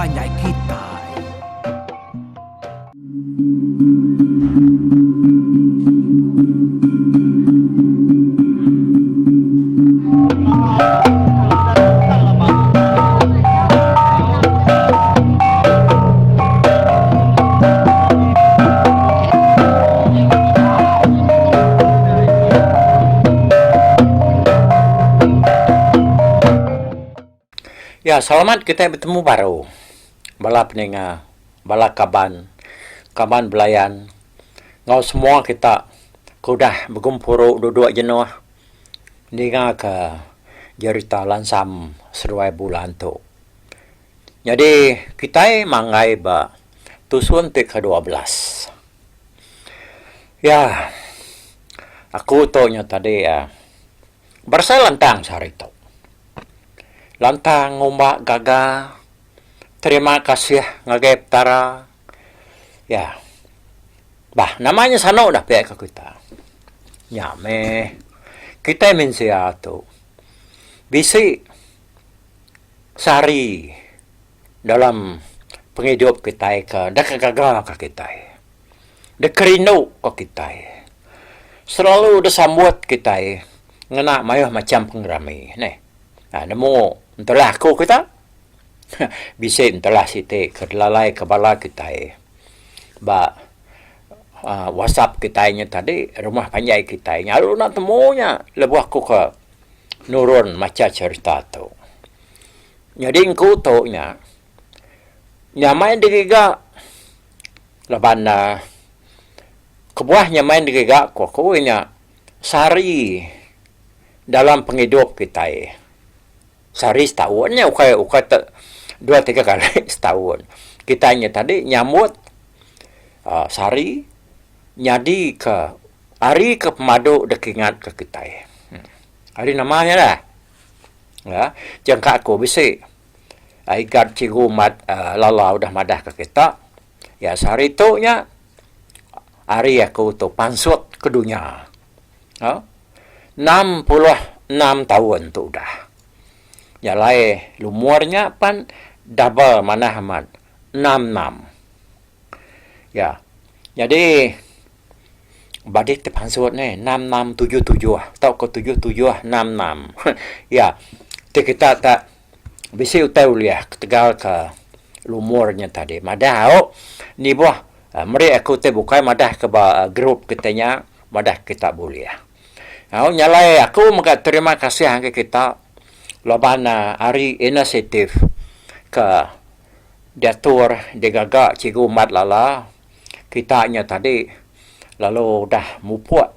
panjai kitai. Ya selamat kitai betemu baru bala peninga bala kaban kaban belayan enggau semua kita ke udah begempuru duduk jenuh ninga ke jerita lansam seduai bulan tu. Nyadi kitai manggai ba tusun ti ke 12. Ya aku tu nya tadi uhh berasai lantang sehari tu. Lantang ngumba gaga terima kasih ngagai Petara ya bah nama nya sanu dah pia ka kita. Nya meh kitai mensia tu bisi Sehari dalam pengidup kitai ke deka gaga ka kitai, deka rindu ka kitai, selalu deh sambut kitai ngena mayuh macam pengerami neh. Aa nemu entelah aku kita bisi entelah siti ke dilalai ke bala kitai ba aaa whatsapp kitai nya tadi rumah panjai kitai nyalu enda temu nya lebuh aku ke nurun macha cherita tu. Nyadi engku tu nya nyamai digiga laban ne kebuah nyamai digiga ku aku nya sehari dalam pengidup kitai. Sehari setaun nya ukai ukai te dua tiga kali setaun. Kitai nya tadi nyambut uhh sehari nyadi ke Ari ke pemadu deka ingat ke kitai. Ari nama nya lah. Uhh jangka aku bisi igat cikgu mat uhh lala udah madah ke kita iya sehari tu nya ari aku tu pansut ke dunya. Uhh 66 taun tu udah. Nya alai lumur nya pan double manah amat enam enam. Ya. Nyadi badi ti pansut ne enam enam tujuh tujuh tauka tujuh tujuh enam enam. Ya. Ti kita tak bisi utai ulih ketegal ke lumur nya tadi. Madah au nibuh meri aku ti bukai madah ke ba group kita nya madah kita bulih. Au nya alai aku mega terima kasih ngagai kita laban ari inisiatif ke Diatur digaga Cikgu Mat Lala kita nya tadi lalu udah mupuk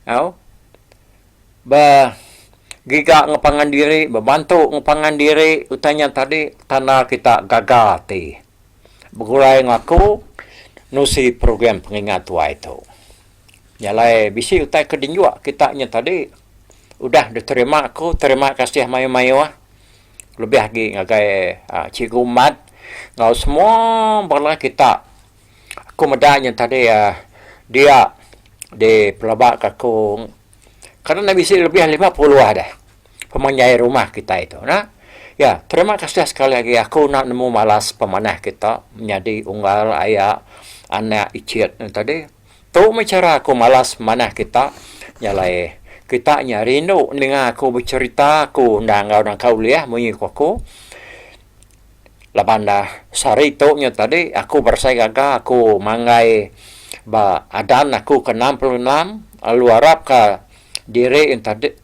au be giga enggau pangan diri bebantu enggau pangan diri utai nya tadi tanda kita gaga ati begulai enggau aku nusi program pengingat tuai tu. Nya alai bisi utai ke dinjuk kita nya tadi udah diterima aku terima kasih mayuh-mayuh. Lebih agi ngagai Cikgu Mat enggau semua bala kita. Aku meda nya tadi uhh dia di pelaba ka aku kadang ne bisi lebih 50 deh pemanjai rumah kitai tu nah. Ya terima kasih sekali agi aku enda nemu malas pemanah kita menyadi unggal aya anak icit ne tadi. Tu meh chara aku malas manah kita nya alai kita nya rindu ninga aku becherita aku enda enggau nangka ulih munyi ku aku laban da sehari tu nya tadi aku berasai gaga aku manggai ba adan aku ke 66 lalu arap ka diri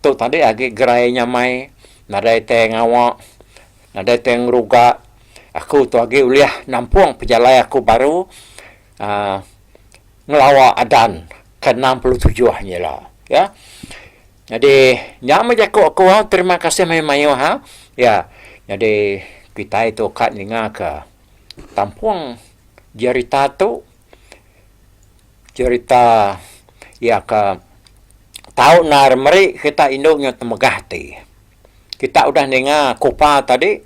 tu tadi agi gerai nyamai nadai tai ngawa nadai tai ngeruga aku tu agi ulih nampung pejalai aku baru. uhh ngelawa adan ke 67 nyila ya. Nyadi nya meh jaku aku terima kasih mayuh mayuh ha ya. Nyadi kitai tu ka ninga ke tampung jerita tu jerita iya ke tau endar meri kita indu nya temegah ati. Kita udah ninga kupa tadi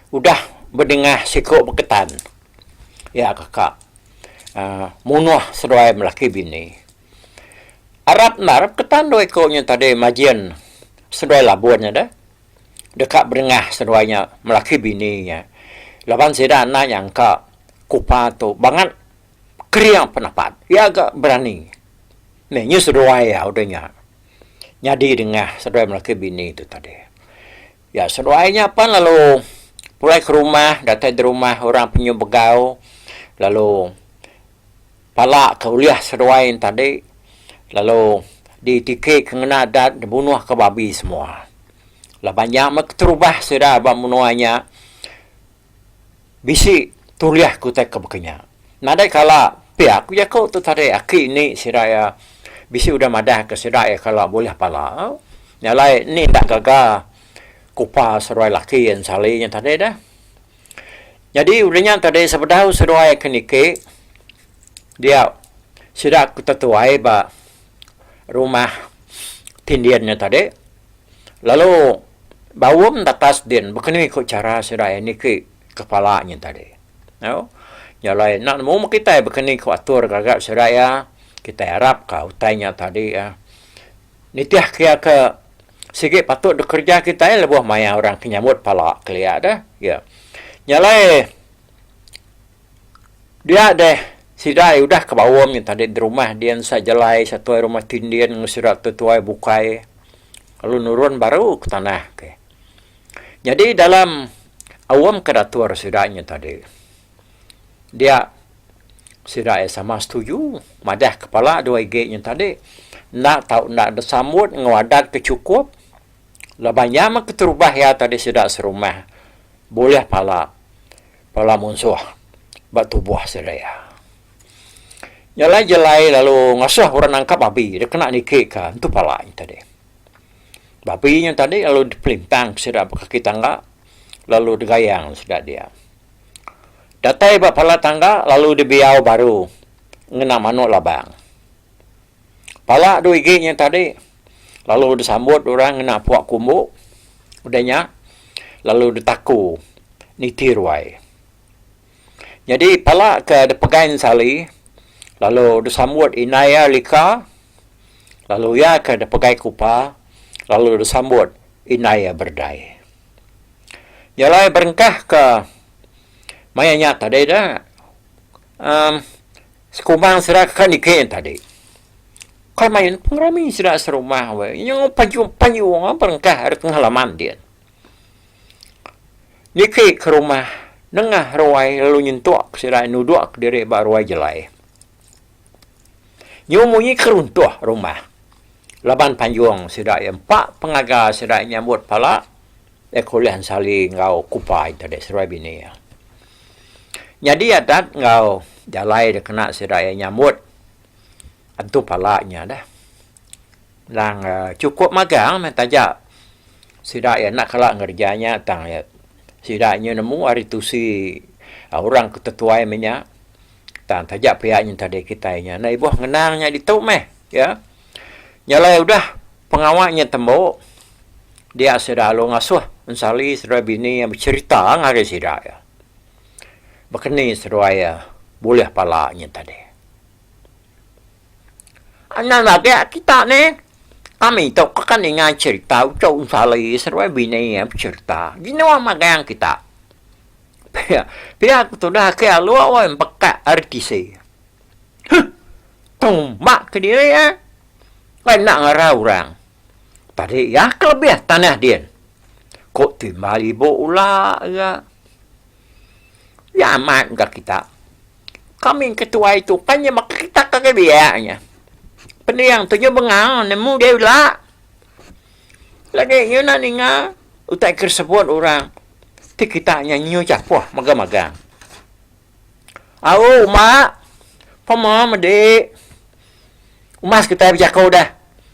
udah bedengah siku beketan. Iya kaka uhh munuh seduai melaki bini. Arap enda arap ketan dua iku nya tadi majin seduai labun nya deh. Deka bedengah seduai nya melaki bini nya. Laban sida enda nyangka Kupa tu bangat kering penapat. Iya ga berani. Meh nyu seduai iya udah nya nyadi dengah seduai melaki bini tu tadi. Ya seduai nya pan lalu pulai ke rumah datai di rumah orang penyu begau lalu pala ke ulih seduai ne tadi lalu ditiki ke ngena adat dibunuh ke babi semua. Laban nya meh keterubah sida ba menua nya bisi tulih ke utai ke baka nya. Nadai kala pia ku jaku tu tadi aki indi sida iya bisi udah madah ke sida iya kala bulih pala. Nya alai indi enda gaga kupa seduai laki ensali nya tadi deh. Nyadi udah nya tadi sebedau seduai ke niki dia sida ke tetuai ba rumah tindin nya tadi lalu baum datas din baka ni ku chara sida iya niki kepala nya tadi. Au nya alai enda nemu meh kitai baka ni ku atur gaga sida iya kitai arap ka utai nya tadi iya nitih ke iya ke sigi patut dikereja kitai lebuh maya orang ke nyambut pala kelia deh. Ya. Nya alai dia deh sida iya udah ke baum nya tadi di rumah din sa jelai satuai rumah tindin enggau sida tuai bukai lalu nurun baru ke tanah ke. Nyadi dalam awam ke datur sida nya tadi dia sida iya sama setuju madah kepala dua igi nya tadi enda tau enda disambut enggau adat ke chukup laban nya meh keterubah iya tadi sida serumah bulih pala pala munsuh ba tubuh sida iya. Nya alai jelai lalu ngasuh orang nangkap babi dikena niki ka entu pala nya tadi. Babi nya tadi lalu dipelimpang sida ba kaki tangga lalu digayang sida dia. Datai ba pala tangga lalu dibiau baru ngena manuk labang. Pala dua igi nya tadi lalu disambut orang ngena pua kumbu udah nya lalu ditaku niti ruai. Nyadi pala ke dipegai Ensali lalu disambut indai iya Lika lalu iya ke dipegai Kupa lalu disambut indai iya Berdai. Nya alai berengkah ke maya nya tadi dah uhh sekumbang sida ke niki nya tadi. Kai main pengerami sida serumah weh nyau pajung pajung berengkah ari tengah laman din. Niki ke rumah nengah ruai lalu nyentuk sida nuduk diri ba ruai jelai. Nyu munyi ke runtuh rumah laban panjung sida iya empa pengaga sida nyambut pala iya ke ulih ensali enggau kupa ita deh seduai bini iya. Nyadi adat enggau jalai dikena sida iya nyambut antu pala nya deh. Endang chukup magang meh taja sida iya enda kala ngereja nya tang iya sida inya nemu ari tusi orang ke tetuai meh nya tang taja pia nya tadi kitai nya enda ibuh ngenang nya ditu meh ya. Nya alai udah pengawa nya tembu dia sida lalu ngasuh ensali seduai bini iya becherita ngagai sida iya. Baka ni seduai iya bulih pala nya tadi. Anang agi kita nih. Kami tu ka ninga cherita uchu ensali seduai bini iya becherita. Jenuh magang kita. Pia pia ku tudah ake alu weh empekak ari tisi. Huh tumbak kediri ah. Kai enda ngara orang. Tadi iya ke lebih tanah din. Ku timbal ibu ula ga. Ya amat ga kita. Kami ke tuai tu kan nya baka kita ke biak nya. Pending tu nya bengal nemu deh ila. Lagi nya enda ninga utai ke disebut orang ti kita nya nyu chapuh magang-magang. Au uma pema medi umas kitai bejaku deh.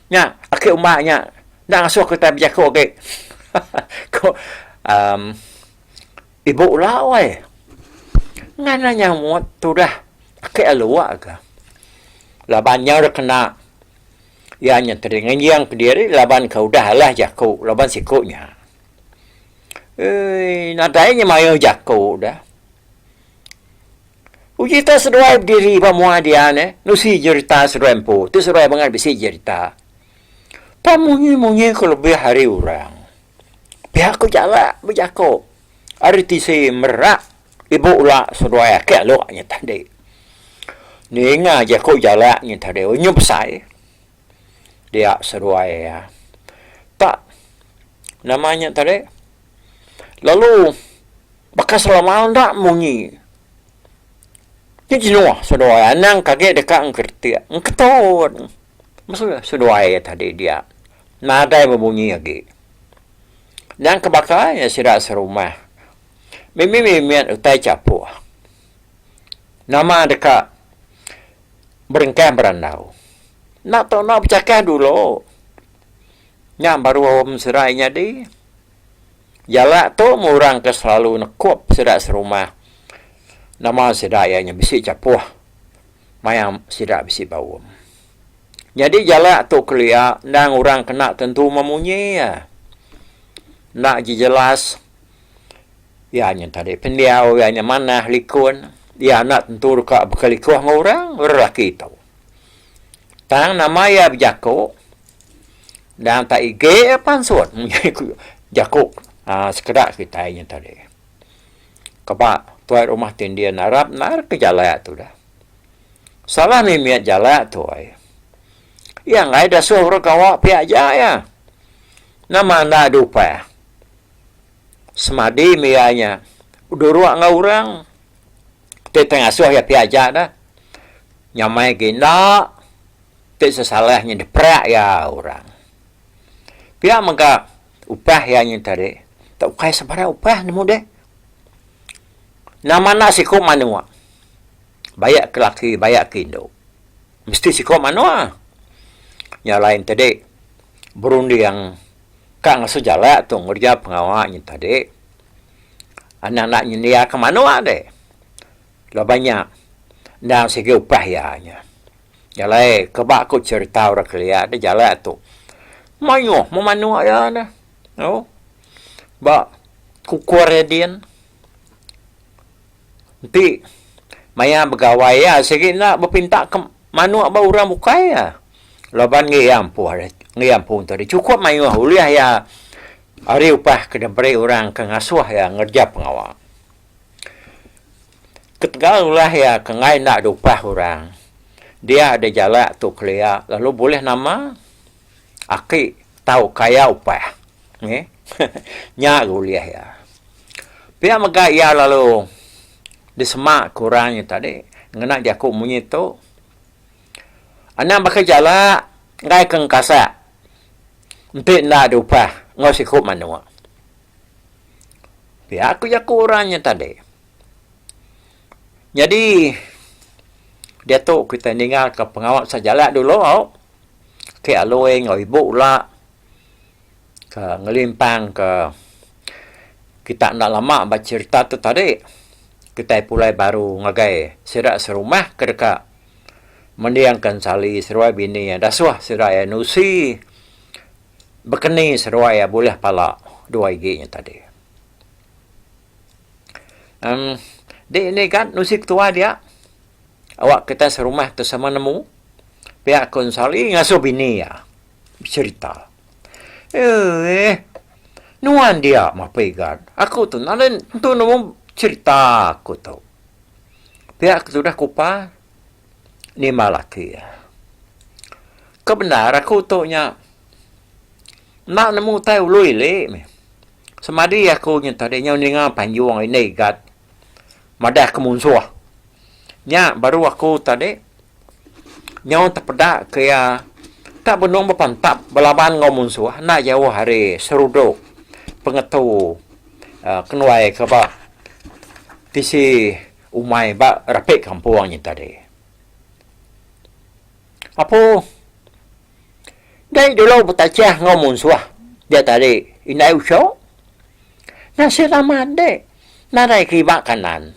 Nya ake uma nya enda ngasuh kitai bejaku agi. Ku uhh Ibu lawai. Ngana nyamut tudah ake alua ga. Laban nyau da kena iya nya tadi ngenjing kediri laban ke udah alah jaku laban siku nya. Eii nadai nya mayuh jaku dah. Uji ta seduai bediri ba mua dia neh nusi jerita seduai empu ti seduai bengat bisi jerita. Tang munyi munyi ke lebih ari orang. Pia ku jalak bejako ari tisi merak. Ibu ula seduai ake alok nya tadi. Ninga jaku jalak nya tadi nyu besai dia seduai iya. Tak nama nya tadi lalu baka selama enda munyi. Nya jenuh seduai anang ke agi deka engkeretik engketut meh seduai iya tadi dia nadai bebunyi agi. Endang ke baka nya sida serumah mimit mimit utai chapuh nama deka berengkah berandau. Enda tau enda bechakah dulu nya baru aum serai nyadi. Jalak tu meh orang ke selalu nekup sida serumah nama sida iya nya bisi chapuh maya sida bisi baum. Nyadi jalak tu kelia endang orang kena tentu memunyi iya. Enda ji jelas iya nya tadi pendiau iya nya manah likun iya enda tentu deka bekelikuh enggau orang lelaki tu. Tang nama iya bejaku Endang tak igi pansut jaku aaa sekeda kitai nya tadi. Keba tuai rumah Tindin arap endar ke jalak tu dah. Salah mimit jalak tu ai. Iya enggai dasuh orang gawa pia aja iya. Nama enda dupah. Semadi mih iya nya beduruk enggau orang ti tengasuh iya pia aja dah. Nyamai agi enda. Ti sesalah nya diperak iya orang. Pia mega upah iya nya tadi tak ukai sebarang upah nemu deh. Nama enda siku manuk bayak ke laki bayak ke indu mesti siku manuk. Nya alai tadi berunding ka ngasu jalak tu ngereja pengawa nya tadi anak enda nyendiaka manuk deh. Laban nya endang sigi upah iya nya. Jalai ke ba ku cherita orang kelia deh jalai tu. Mayuh meh manuk iya neh. Au ba kukur iya din. Enti maya begawai iya sigi enda bepinta ke manuk ba orang bukai iya. Laban ngi iya empu ngi iya empu tadi chukup mayuh ulih iya ari upah ke diberi orang ke ngasuh iya ngereja pengawa. Ketegal ulah iya ke enggai enda diupah orang, dia deh jalak tu kelia lalu bulih nama aki tau kaya upah. Neh. Nya ga ulih iya. Pia mega iya lalu disema ke orang nya tadi ngena jaku munyi tu anang baka jalak enggai ke engkasak enti enda diupah enggau siku manuk. Pia ku jaku orang nya tadi. Nyadi diatu kitai ninga ka pengawa sejalak dulu au ke aloi enggau ibu ula ke ngelimpang ke kita enda lama ba cherita tu tadi kitai pulai baru ngagai sida serumah ke deka mending ka ensali seduai bini iya dasuh sida iya nusi. Bekeni seduai iya bulih pala dua igi nya tadi. Em di ni kan nusi ketua dia awak kita serumah tu sama nemu pia ku Ensali ngasuh bini iya becerita. Eeh nuan dia mapi gan aku tu nadai tentu nemu cerita aku tu. Pia ku tudah kupa Nimbal laki iya. Ke bendar aku tu nya enda nemu utai ulu ili mih. Semadi aku nya tadi nyau ninga panjung indi igat madah ke munsuh. Nya baru aku tadi nyau tepeda ke iya tak benung bepantap belaban enggau munsuh enda jauh ari serudok pengetu uhh kenuai ke ba tisi Umai ba rapi kampung nya tadi. Apu dai dulu betachah enggau munsuh dia tadi indai uchu. Nasib amat deh nadai kiba kanan.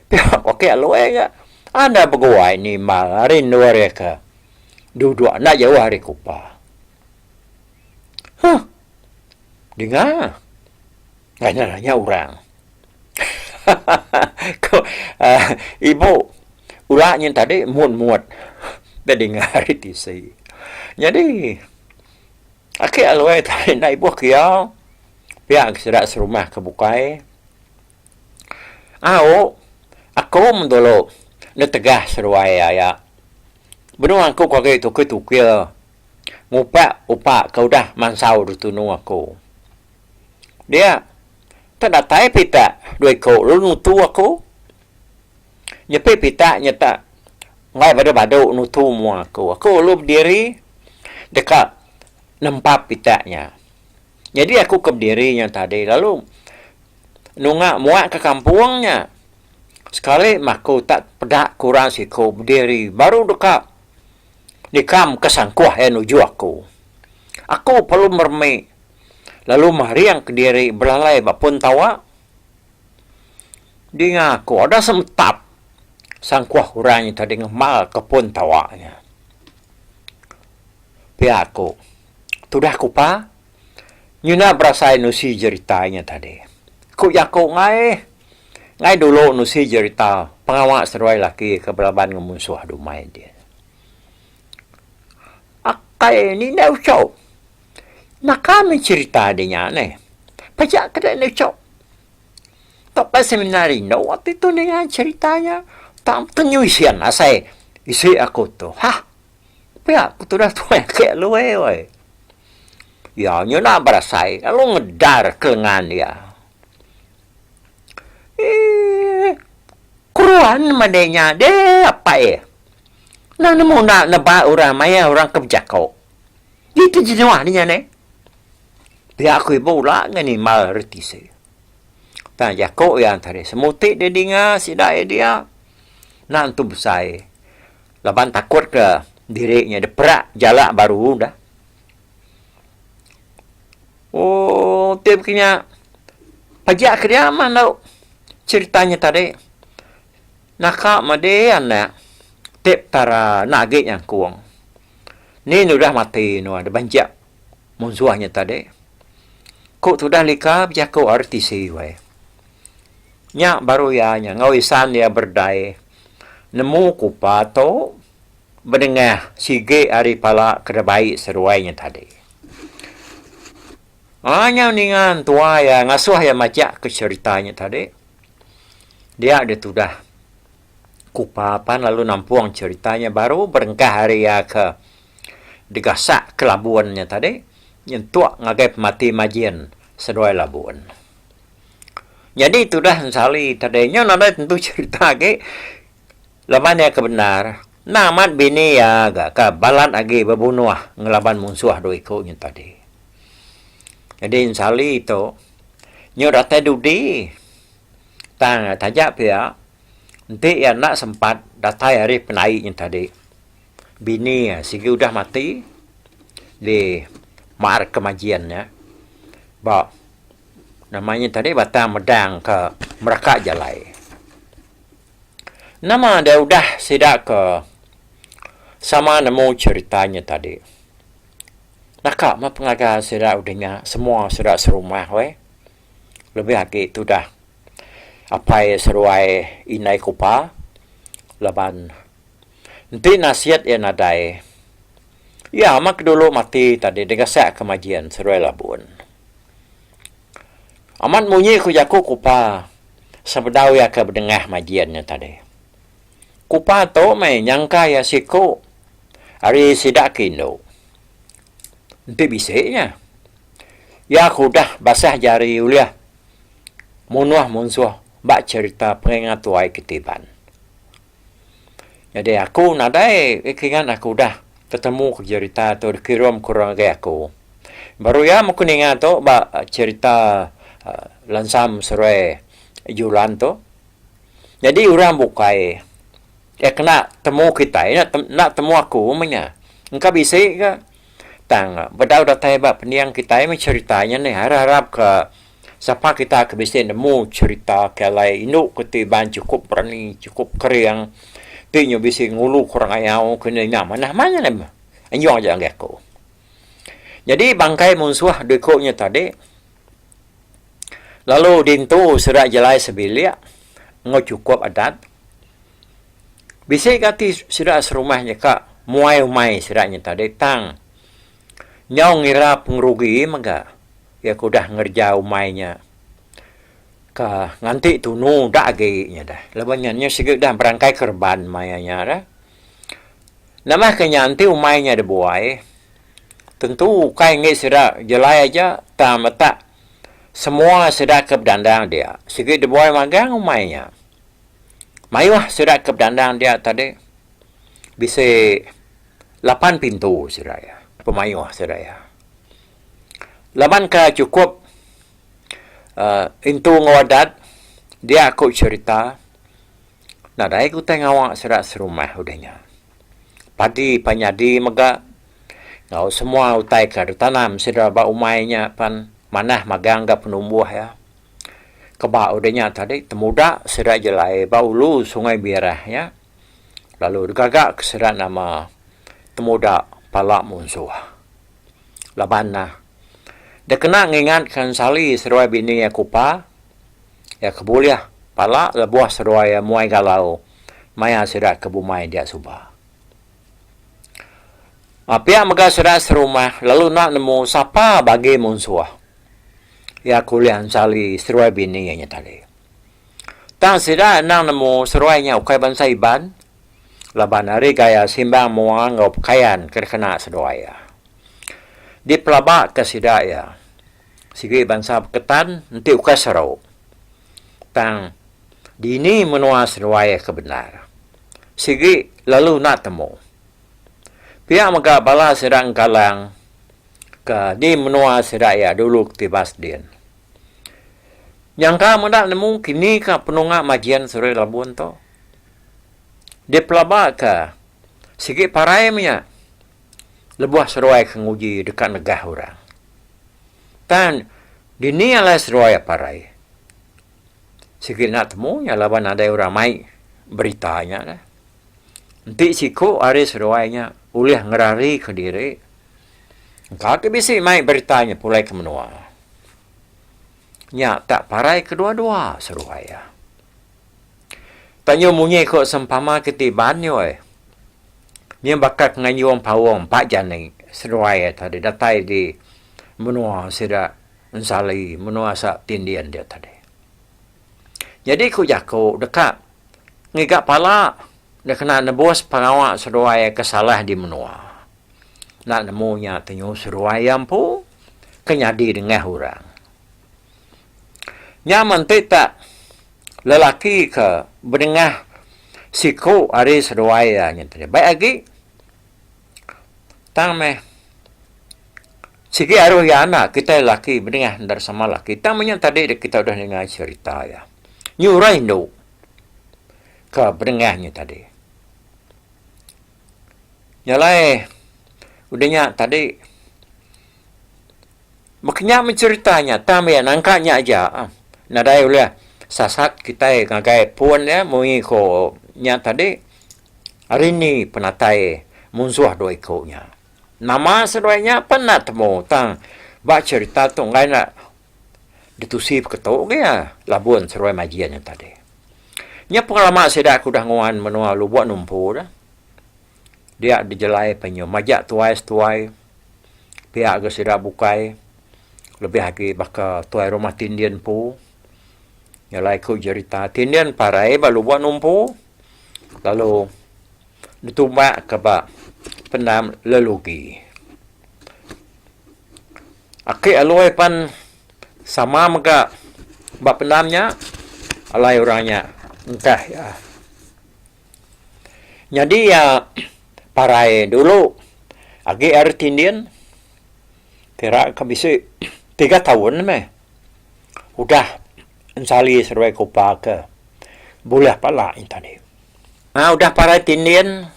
Pia ku ake alui ga anda beguai nimbal ari endur iya ke duduk enda jauh ari kupa. Huh dinga ngagai nya orang. Ko uhh ibu ula nyin tadi mut mut da dinga ari tisi. Nyadi ake alui tadi enda ibuh ke iya pia ke sida serumah ke bukai. Au, aku meh dulu netegah seduai aya. Benung aku ke agi tukil-tukil ngupak upa ke udah mansau ditunu aku. Dia tak datai pitak dua iku lalu nutu aku. Nyepi pitak nya tak enggai badu-badu nutu mua aku. Aku lalu bediri deka nempap pitak nya. Nyadi aku ke bediri nya tadi lalu nunga muak ke kampung nya. Sekali meh aku tak peda ke orang siku bediri baru deka nikam ke sangkuh iya nuju aku. Aku perlu meremi lalu mering kediri belalai ba pun tawa. Dinga aku ada semetap sangkuh orang nya tadi ngemal ke pun tawa nya. Pia aku tudah kupa nyuna berasai nusi jerita nya tadi. Ku jaku ngai ngai dulu nusi jerita pengawa seduai laki ke belaban enggau munsuh dumai din. Akai ni enda uchu. Naka meh cherita di nya neh. Pejak ke dek enda uchu. Tok ba seminar indu ati tu ninga cherita nya tak tenyu isin asai isi aku tu. Hah. Pia ku tudah tuai ake alui weh. Iya nyuna berasai lalu ngedar ke lengan iya. Eee keruan madi nya deh apai. Enda nemu enda neba orang maya orang ke bejako. Ditu jenuh nya neh. Pia ku ibu la ngan nimbal reti si. Tang jako iya tadi semuti deh dinga sida iya dia enda entu besai laban takut ke diri nya diperak jalak baru dah. Ooh ti baka nya pejak ke dia mah endo cherita nya tadi. Naka madi anak ti petara enda agi nyangkung. Ni ne udah mati nuan da banjak munsuh nya tadi. Ku tudah lika bejaku RTC weh. Nya baru iya nya enggau isan iya berdai nemu kupa tu bedengah sigi ari pala ke dibai seduai nya tadi. Aaa nyau ninga entua iya ngasuh iya majak ke cherita nya tadi. Dia ditudah Kupa pan lalu nampung cherita nya baru berengkah ari iya ke digasak ke Labun nya tadi nyentuk ngagai pemati Majin seduai Labun. Nyadi tudah Ensali tadi nya nadai tentu cherita agi laban iya ke bendar endang amat bini iya ga ke balat agi bebunuh ngelaban munsuh dua iku nya tadi. Nyadi Ensali tu Nyu datai dudi tang taja pia enti iya enda sempat datai ari penai nya tadi bini iya sigi udah mati di maar ke majin nya ba nama nya tadi batang medang ke meraka jalai. Nama da udah sida ke sama nemu cherita nya tadi. Naka meh pengaga sida udah nya semua sida serumah weh. Lebih agi tudah apai seruai indai kupa laban enti nasit iya nadai iya meh ke dulu mati tadi digasak ke majin seruai labun. Amat munyi ku jaku kupa sebedau iya ke bedengah majin nya tadi. Kupa tu meh nyangka iya siku ari sida ke indu. Enti bisi nya, iya ke udah basah jari ulih munuh munsuh ba cherita pengingat tuai ke Iban. Nyadi aku nadai kingan aku udah tetemu ke cherita tu dikirum ke orang ngagai aku. Baru iya meh ku ninga tu ba cherita Lansam Seruai Julan tu. Nyadi orang bukai iya kena temu kitai enda temu aku meh nya. Engka bisi ka tang bedau datai ba pening kitai meh cherita nya neh harap harap ka sapa kita ke bisi nemu cherita ke alai indu ke ti iban chukup berani chukup kering ti nyu bisi ngulu ke orang ayau ke nya manah manah meh anjung aja ngagai aku. Nyadi bangkai munsuh dua iku nya tadi. Lalu dintu sida jelai sebilik enggau chukup adat. Bisi ga ati sida serumah nya ka muai umai sida nya tadi tang nyau ngira pengerugi mega iya ke udah ngereja umai nya. Ka nganti tunu da agi nya deh. Laban nya nya sigi udah berangkai kereban maya nya deh. Nambah ke nya enti umai nya dibuai tentu ukai enggi sida jelai aja tang metak semua sida ke bedandang dia sigi dibuai magang umai nya. Mayuh sida ke bedandang dia tadi bisi lapan pintu sida iya pemayuh sida iya. Laban ke chukup uhh intu enggau adat dia ku cherita nadai ku utai ngawa sida serumah udah nya. Padi pan nyadi mega enggau semua utai ke ditanam sida ba umai nya pan manah magang ga penumbuh iya. Keba udah nya tadi temuda sida jelai ba ulu Sungai Birah nya lalu digaga ke sida nama Temuda Pala Munsuh. Laban ne dikena ngingatka Ensali seduai bini iya Kupa, iya ke bulih pala lebuh seduai iya muai galau maya sida ke bumai dia suba. Pia mega sida serumah lalu enda nemu sapa bagi munsuh iya ke ulih Ensali seduai bini iya nya tadi. Tang sida endang nemu seduai nya ukai bansa Iban laban ari gaya simbang mua enggau pekayan ke dikena seduai iya. Dipelabaka sida iya sigi bansa Beketan enti ukai Seru. Tang dini menua seduai iya ke bendar sigi lalu enda temu. Pia mega bala sida Engkalang ke di menua sida iya dulu Ketibas din. Nyangka meda nemu kini ka penunga Majin Suri Labun tu. Dipelabaka sigi parai menya lebuh seduai ke nguji deka negah orang. Tang dini alai seduai parai sigi enda temu nya laban nadai orang mai berita nya lah. Enti siku ari seduai nya ulih ngerarika diri engka ke bisi mai berita nya pulai ke menua. Nya tak parai kedua-dua seduai iya. Tanyu munyi ko sempama ke ti Iban nyu ai. Nya baka ke nganjung paung empa jani seduai iya tadi datai di menua sida Ensali menua sa Tindin dia tadi. Nyadi ku jaku deka ngiga pala dikena nebus pengawa seduai iya ke salah di menua. Enda nemu nya tenyu seduai iya empu ke nyadi dengah orang. Nya meh enti tak lelaki ke bedengah siku ari seduai iya nya tadi. Baik agi tang meh sigi aruh iya anak kitai lelaki bedengah enda sama lelaki. Tang meh nya tadi kita udah ninga cherita iya. Nyurai indu ke bedengah nya tadi. Nya alai udah nya tadi. Baka nya meh cherita nya tang meh nangka nya aja nadai ulih sasat kitai ngagai pun iya munyi ko nya tadi ari ni penatai munsuh dua iku nya. Nama seduai nya pen enda temu tang ba cherita tu enggai enda ditusi peketu agi iya labun seduai majin nya tadi. Nya pengelama sida ke udah nguan menua Lubok Numpu tu dia dijelai penyu majak tuai setuai. Pia ga sida bukai lebih agi baka tuai rumah Tindin empu nyelai ku jerita Tindin parai ba lubok numpu lalu ditumbak ka ba pendam Lelugi. Aki Aloi pan sama mega ba pendam nya alai orang nya engkah iya. Nyadi iya parai dulu agi ari Tindin kira ka bisi tiga taun meh udah Ensali seduai Kupa ke bulih pala nya tadi. Aa udah parai Tindin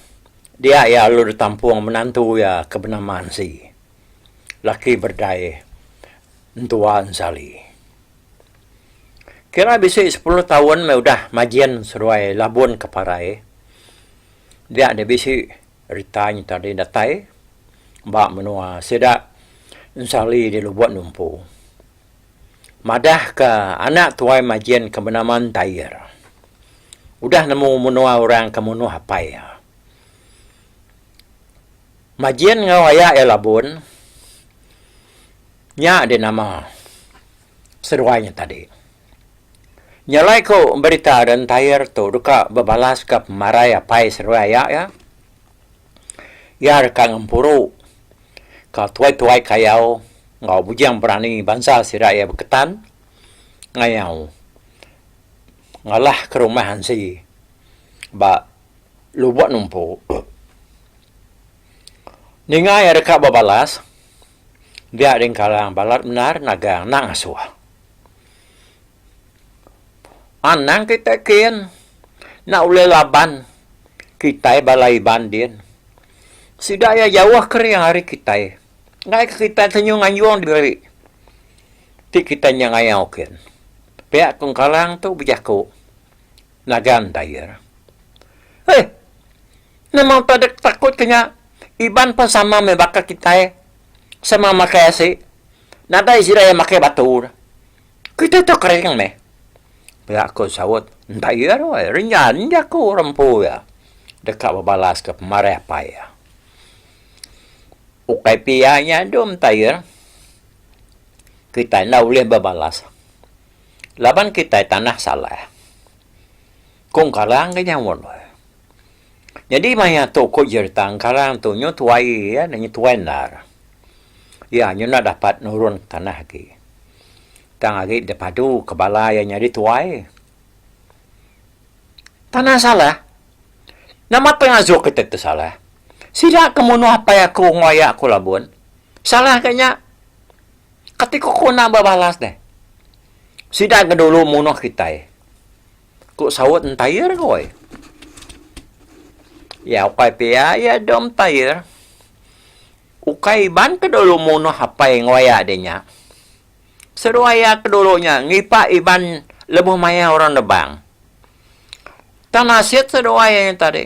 dia iya lalu ditampung menantu iya ke benama Ansi laki berdai entua Ensali. Kira bisi sepuluh taun meh udah majin seduai labun ke parai dia deh bisi rita nya tadi datai ba menua sida Ensali di Lubok Numpu. Madah ka anak tuai majin ke benama Entair udah nemu menua orang ke munuh apai iya. Majin enggau aya iya labun nya deh nama. Seduai nya tadi. Nya alai ku berita da entire tu deka bebalas ka pemarai apai seduai aya iya. Iya deka ngempuru ka tuai-tuai kayau enggau bujing berani bansa sida iya beketan ngayau ngalah ke rumah ansi ba Lubok Numpu. Ninga iya deka bebalas dia dingkalang balat bendar nagang enda ngasuh. Anang kitai kin enda ulih laban kitai bala Iban din. Sida iya jauh kering ari kitai. Enggai ke kitai tenyu nganjung diri ti kitai nya ngayau kin. Pia ku Engkalang tu bejaku nagang Tair. Heh nama utai dek takut ke nya Iban pun sama meh baka kitai sama makai asi. Nadai sida iya makai batu. Kitai tu kering meh. Pia ku saut enda iya ruai ringan jaku orang empu iya deka bebalas ke pemarai apai iya. Ukai pia nya dum tair kitai enda ulih bebalas laban kitai tanah salah. Ku Engkalang ke nyaut. Nyadi maya tu ku jerita Engkalang tu nyu tuai iya nyu tuai endar. Iya nyu enda dapat nurun tanah agi. Tang agi dipadu ke bala iya nyadi tuai. Tanah salah. Nama pengajuk kita tu salah. Sida ke munuh apai aku enggau aya aku labun. Salah ke nya. Kati ku ku enda bebalas deh. Sida ke dulu munuh kitai. Ku saut entair goi. Ya ukai pia iya dom entair. Ukai iban ke dulu munuh apai enggau aya deh nya. Seduai iya ke dulu nya ngipa iban lebuh maya orang nebang. Tang nasit seduai iya nya tadi.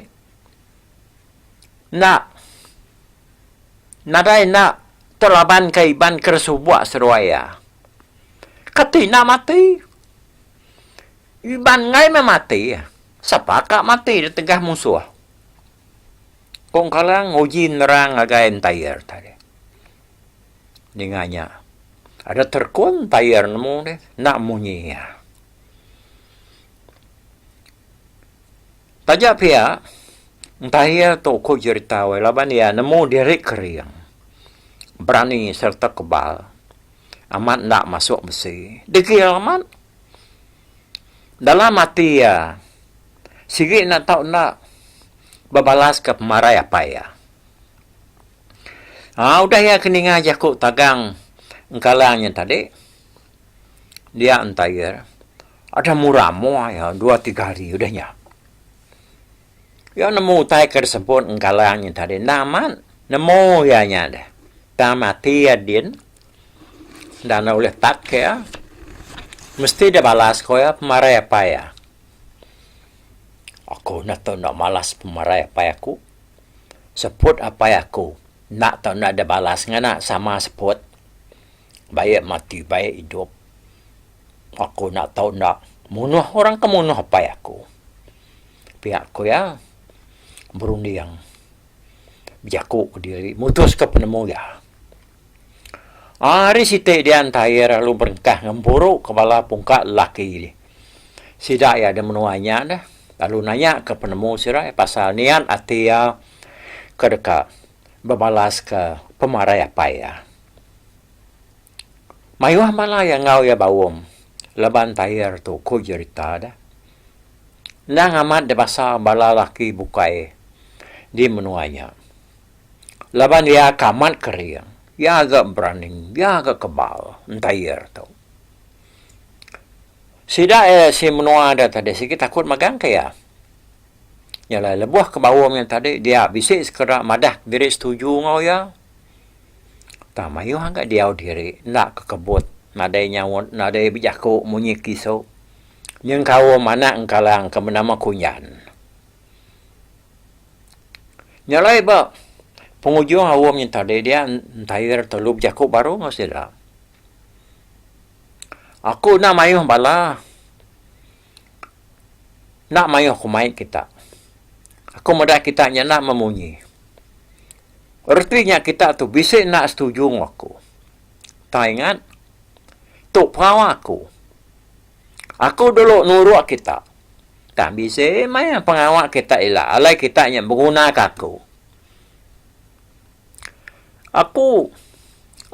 Enda nadai enda telaban ke iban ke subuk seduai iya. Kati enda mati. Iban enggai meh mati. Sapa ka mati ditegah munsuh. Ku Engkalang nguji nerang ngagai Entair tadi. Ninga nya ada terkun Entair nemu deh enda munyi iya. Taja pia Entair tu ku jerita weh laban iya nemu diri kering berani sereta kebal amat enda masuk besi. Degil amat. Dalam ati iya, sigi enda tau enda bebalaska pemarai apai iya. Aa udah iya ke ninga jaku tagang engkalang nya tadi, dia entair ada muram mua iya dua tiga hari udah nya. Iya nemu utai ke disebut engkalang nya tadi enda amat nemu iya nya deh. Tang ati iya din. Enda enda ulih tat ke iya. Mesti deh balas ko iya pemarai apai iya. Aku enda tau enda malas pemarai apai aku. Seput apai aku enda tau enda deh balas ngena sama seput. Baik mati baik idup. Aku enda tau enda munuh orang ke munuh apai aku. Pia ku iya berunding bejaku kediri mutuska penemu iya. Hari siti dia entair lalu berengkah ngempuru ke bala pungka lelaki sida iya da menua nya deh lalu nanya ke penemu sida pasal niat ati iya ke deka bebalas ke pemarai apai iya. Mayuh bala iya enggau iya baum laban entair tu ku jerita deh. Endang amat dibasa bala lelaki bukai di menua nya. Laban iya ke amat kering, iya ga berani, iya ga kebal entair tu. Sida iya si menua da tadi sigi takut magang ke iya. Nya alai lebuh ke baum nya tadi dia bisi sekeda madah diri setuju enggau iya. Tang mayuh ga diau diri enda kekebut nadai nyaut nadai bejaku munyi kisu nyengkaum anak engkalang ke benama Kunyan. Nya alai ba pengujung aum nya tadi dia entair telu bejaku baru enggau sida. Aku enda mayuh bala enda mayuh ku mai kita. Aku meda kita nya enda memunyi. Reti nya kita tu bisi enda setuju enggau aku. Tang ingat tu pengawa aku. Aku dulu nuruk kita. Tang bisi maya pengawa kita ila alai kita nya begunaka aku. Aku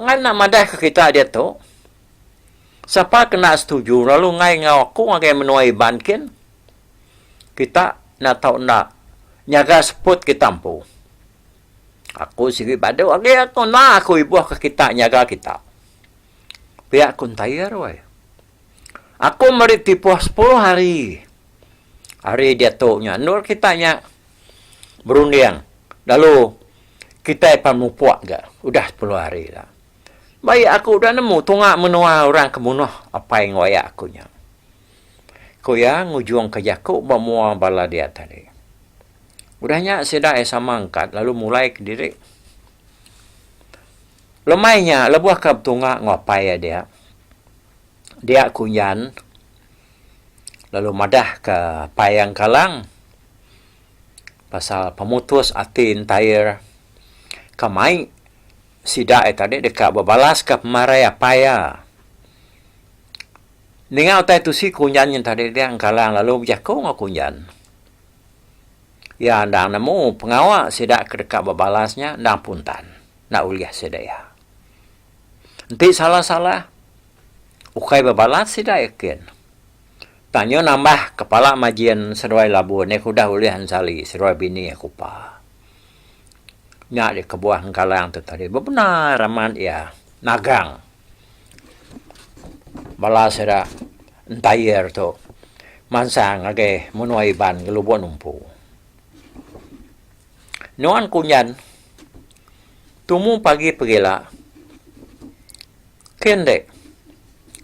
enggai enda madahka kita diatu. Sapa ke enda setuju lalu enggai enggau aku ngagai menua Iban kin, kita enda tau enda nyaga seput kita empu. Aku sigi badu agi aku enda aku ibuhka kita nyaga kita. Pia ku Entair weh. Aku meri tipuh sepuluh hari ari diatu nya endur kita nya berunding lalu kitai pan mupuk ga udah sepuluh hari la. Baik aku udah nemu tunga menua orang ke munuh apai enggau aya aku nya. Ku iya ngujungka jaku ba mua bala dia tadi. Udah nya sida iya sama angkat lalu mulai kediri. Lemai nya lebuh ke betunga enggau apai iya dia, dia Kunjan lalu madahka apai iya Engkalang. Pasal pemutus ati entair ke mai sida iya tadi deka bebalaska pemarai apai iya. Ninga utai tusi Kunjan nyin tadi dia Engkalang lalu bejaku enggau Kunjan. Iya endang nemu pengawa sida ke deka bebalas nya endang puntan enda ulih sida iya. Enti salah-salah ukai bebalas sida iya kin. Tang nyu nambah kepala majin seduai labu nih ke udah ulih ensali seduai bini aku pa. Nya deh kebuah Engkalang tu tadi bebendar amat iya nagang bala sida entair tu mansang ngagai menua Iban ke Lubok Numpu. Nuan Kunjan tumu pagi pegila. Kin dek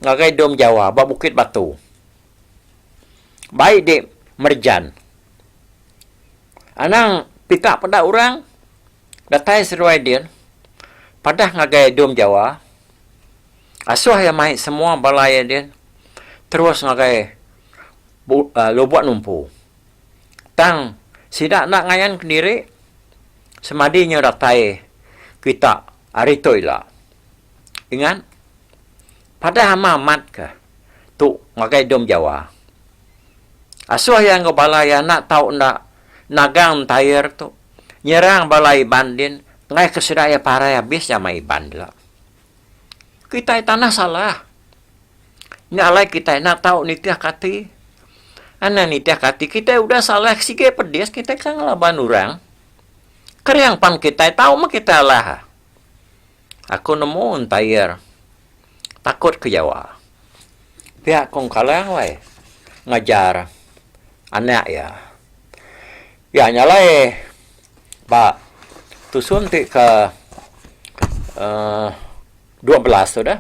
ngagai Dom Jawa ba Bukit Batu. Bai dek Merjan. Anang pita peda orang datai seduai din padah ngagai Dom Jawa asuh iya mai semua bala iya din terus ngagai Lubok Numpu. Tang sida enda ngayan kediri semadi nyau datai kita ari tu ila. Ingat, padah ama amat ka tu ngagai Dom Jawa. Asuh iya enggau bala iya enda tau enda nagang entair tu nyerang bala Iban din enggai ke sida iya parai abis jama Iban dela. Kitai tanah salah. Nya alai kitai enda tau nitih ka ati. Anang nitih ka ati kitai udah salah sige pedis kitai ka ngelaban orang. Kering pan kitai tau meh kitai alah. Aku nemu entair takut ke jawa. Pia ku Engkalang wai ngajar anak iya. Iya nya alai ba tusun ti ke uhh 12 tu dah.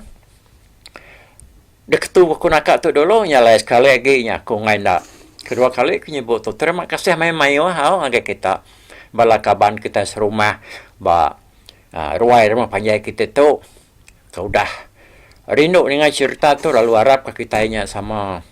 Diketu aku naka tu dulu nya alai sekali agi nya aku enggai enda. Kedua kali ku nyebut tu terima kasih mayuh-mayuh au ngagai kita bala kaban kita serumah ba Ruai rumah panjai kita tu ke udah rindu ninga cherita tu lalu arap ka kitai nya sama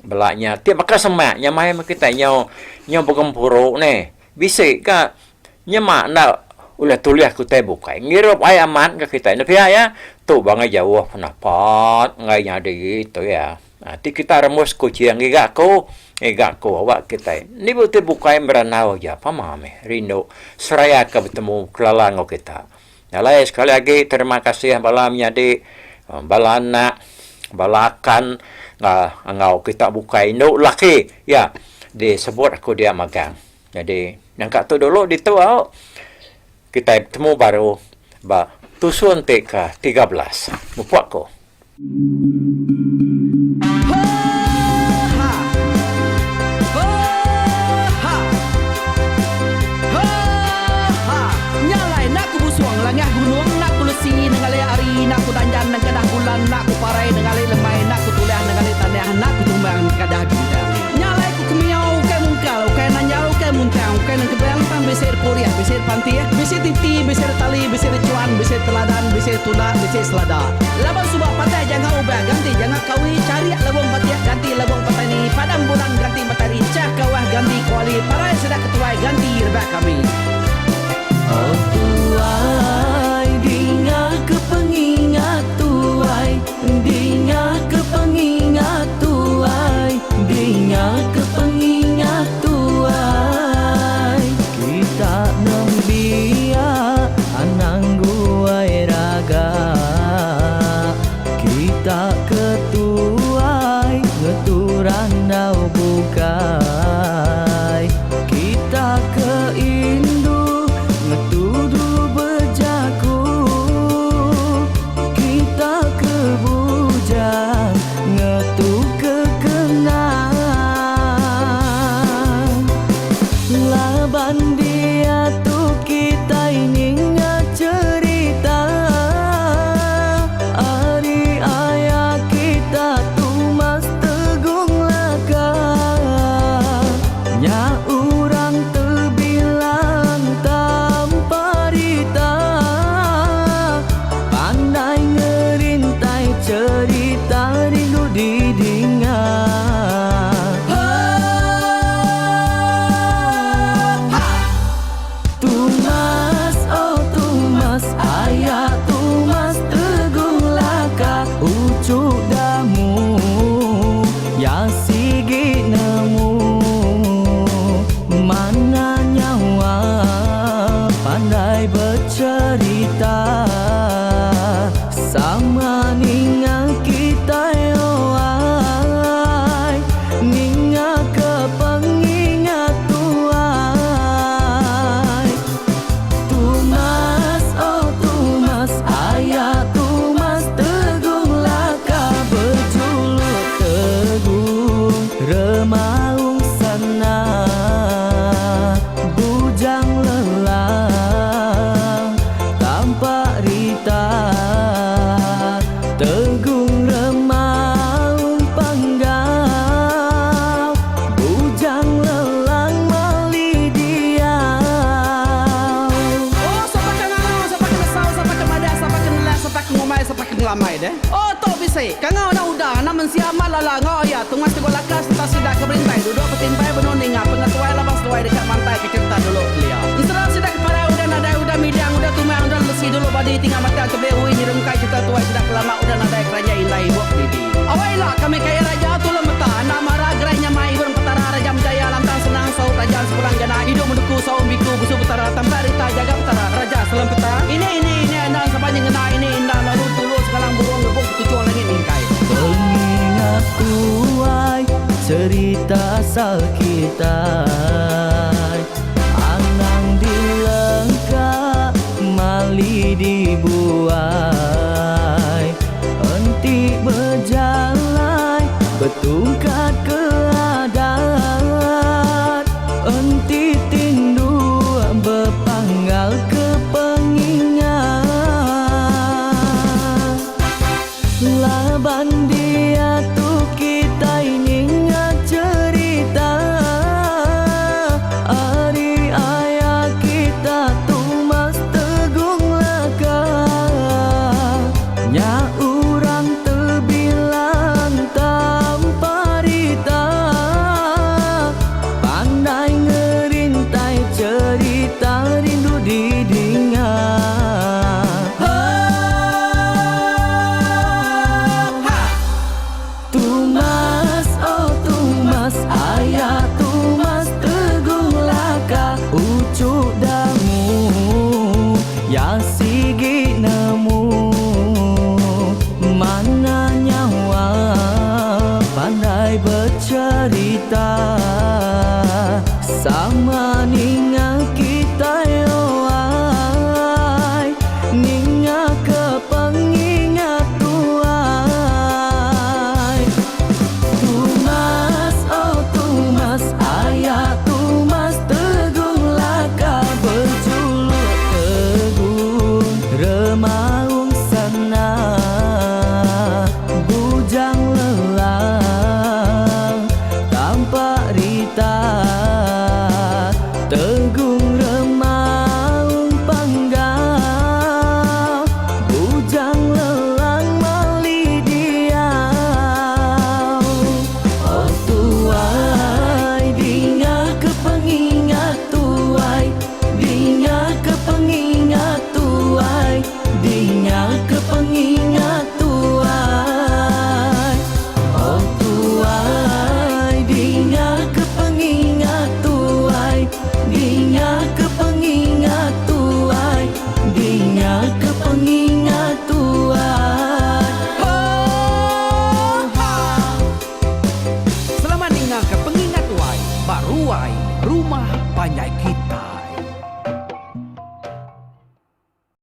bala nya ti baka semak nya mai meh kitai nyau nyau begempuru neh bisi ka nyema enda ulih tulih ke utai bukai ngirup ai amat ga kitai ne pia iya tu bangai jauh penapat enggai nyadi tu iya. Ti kita rembus Kuching ngiga aku, ngiga aku awak kitai. Endi ba utai bukai berandau aja pama meh rindu seraya ke betemu kelala enggau kita. Nya alai sekali agi terima kasih bala menyadi, bala anak, bala akan enggau kita bukai indu laki iya disebut aku dia magang. Nyadi nangka tu dulu ditu au kitai betemu baru ba tusun ti ke 13. Mupuk ku. Laban suba patai janga ubah ganti janga kawi charik lebong batik ganti lebong petani padam bulan ganti matari chah kawah ganti kuali parai sida ketuai ganti rebak kami. Oh tuai dinga ke pengingat tuai dinga ke pengingat tuai. lala enggau aya Tungas Teguh Laka sereta sida ke berintai duduk betimpai benung ninga pengetuai laban seduai deka mantai ke cherita dulu kelia. Ensera sida ke parai udah nadai udah midang udah tumang udah lesi dulu badi tinggal matang tebeli ui nyerungkai cherita tuai sida ke lama udah nadai keranjai indai ibuk didi. Awai ila kami kaya raja tulung meta enda mara gerai nyamai ibun petara raja menjaya lantang senang saup raja sepulang jana idup menuku saum biku busu petara tampak rita jaga petara raja selem peta ini ini ini enda saban nyengena ini enda lalu tulu sengalang burung ngebuk ketuchung langit mingkai. Pengingat tuai cerita asal kitai Anang dilengka mali dibuai Enti bejalai betungkat ke.